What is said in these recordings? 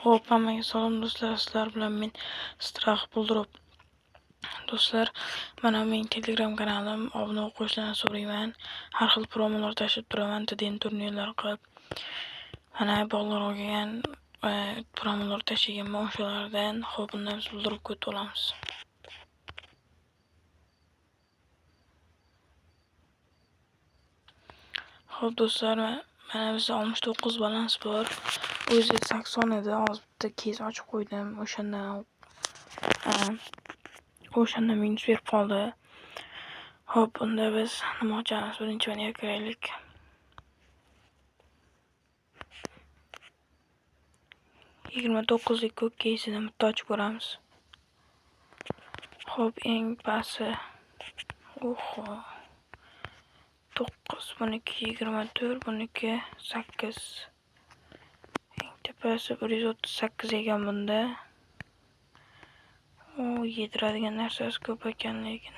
Xo'p, hammaga salom do'stlar, sizlar bilan men Strah Buldurov. Do'stlar, mana mening Telegram kanalim, obuna qo'shishlarni so'rayman. Har xil promolar tashlab turaman, TDN turnirlar qilib. Mana bog'lar olgan promolar tashlaganman o'shalardan. Xo'p, undan biz Buldurovga o'tib olamiz. Xo'p do'stlar, mana bizda 69 balans bor. O'zi 80 edi. Hozir bitta kez ochib qo'ydim. O'shandan minus berib qoldi. Xo'p, unda biz nima ochamiz? Birinchi mana kiraylik. 29lik ko'k keysini bitta ochib ko'ramiz. Xo'p, eng pasi. Oho. 9, buniki 24, buniki 8. Eng tepasi 138 ekan bunda. O, yediradigan narsasi ko'p ekan lekin.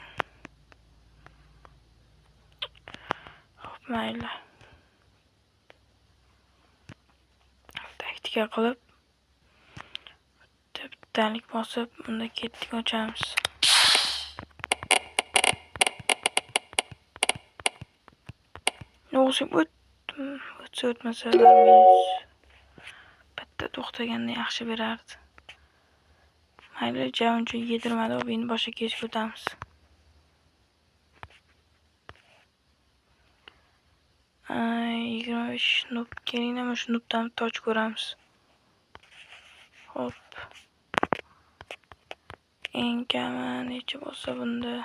Xo'p, mayli. Taktika qilib bittalik bosib, unda ketdik ochamiz. O'xshab o'tsa o'tmasa bitta to'xtaganda yaxshi berardi. Mayli, ja uncha yedirmadi, endi boshqa kesib o'tamiz. Ay, 25 nub kelinglar, mana shu nubdan bitta ochib ko'ramiz. Xo'p. Eng kami necha bo'lsa bunda?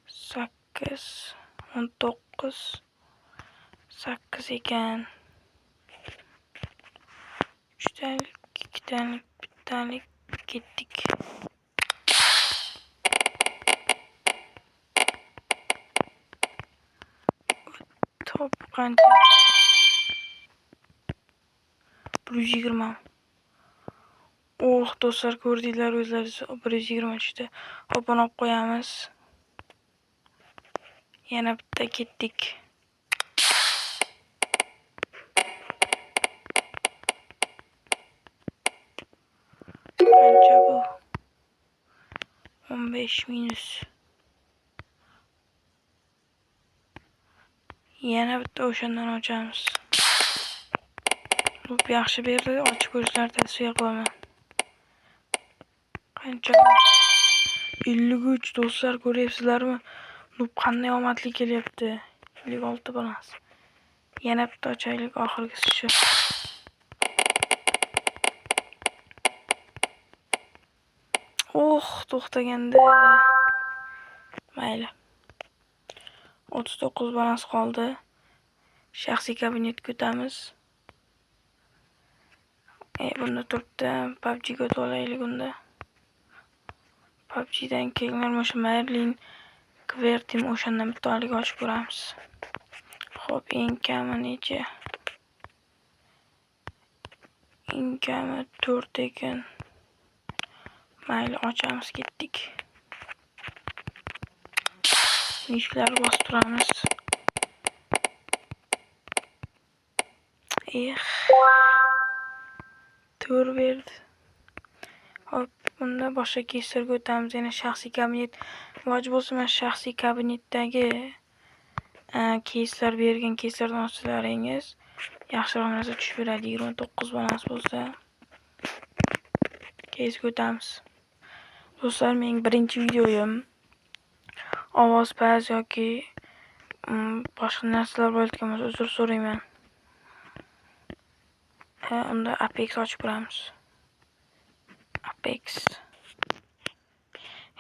8, 19, 8 ekan. 3 talik, 2 talik, 1 talik ketdik. Top qancha? 120. Oh do'stlar, ko'rdinglar o'zlaringiz, 120 tushdi. Hop, buni olib qo'yamiz. Yana bitta ketdik. Qancha bu? 15 minus. Yana bitta o'shandan ochamiz. Bu yaxshi berdi, ochib ko'rishlarni tavsiya qilaman. Qancha? 53 do'stlar, ko'ryapsizlarmi? Bu qanday omadli kelyapti. 56 balans. Yana bitta ochaylik, oxirgisi shu. Oh, to'xtaganda. Mayli. 39 balans qoldi. Shaxsiy kabinetga o'tamiz. Bunda turibdi. PUBG'ga o'tib olaylik unda. PUBG'dan kelinglar, mana shu Merlin Kvertim o'shandan bitta olib ochib ko'ramiz. Xo'p, eng kami necha? Eng kami 4 ekan. Mayli, ochamiz, ketdik. Nishlar bosib turamiz. Eh. 4 berdi. Hop, unda boshqa keyslarga o'tamiz. Yana shaxsiy kabinet. Iloji bo'lsa mana shaxsiy kabinetdagi keyslar bergan keyslardan ochsalaringiz yaxshiroq narsa tushib beradi. 29 balans bo'lsa keysga o'tamiz. Do'stlar, mening birinchi videoyim. Ovoz past yoki boshqa narsalar bo'layotgan bo'lsa uzr so'rayman. Unda Apex ochib ko'ramiz. Apex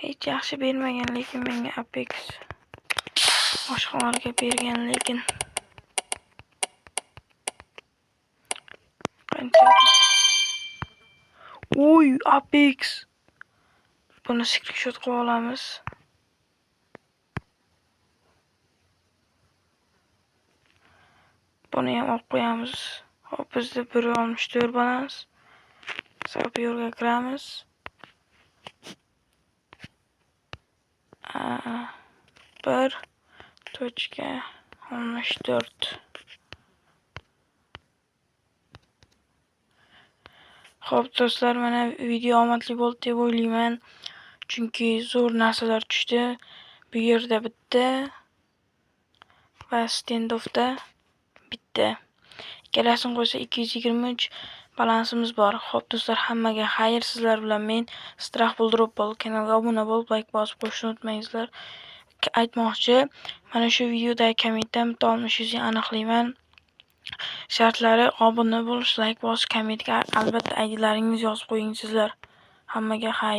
hech yaxshi bermagan, lekin menga Apex boshqalarga bergan, lekin qancha? Oy, Apex. Buni screenshot qilib olamiz. Buni ham olib qo'yamiz. Hop, bizda 164 balans. Sapyorga kiramiz. 1.64. Xo'p, do'stlar, mana video omadli bo'ldi deb o'ylayman. Chunki zo'r narsalar tushdi. Bu yerda bitta va Standoffda bitta. Ikkalasini qo'ysa 223 balansimiz bor. Xo'p, do'stlar, hammaga xayr. Sizlar bilan men Strah Buldurib bo'lib, kanalga obuna bo'lib, like bosib qo'yishni unutmangizlar. Aytmoqchi, mana shu videodagi kommentdan bitta oltmish yuzini aniqlayman. Shartlari obuna bo'lish, like bosish, kommentga albatta IDlaringizni yozib qo'ying sizlar. Hammaga xayr.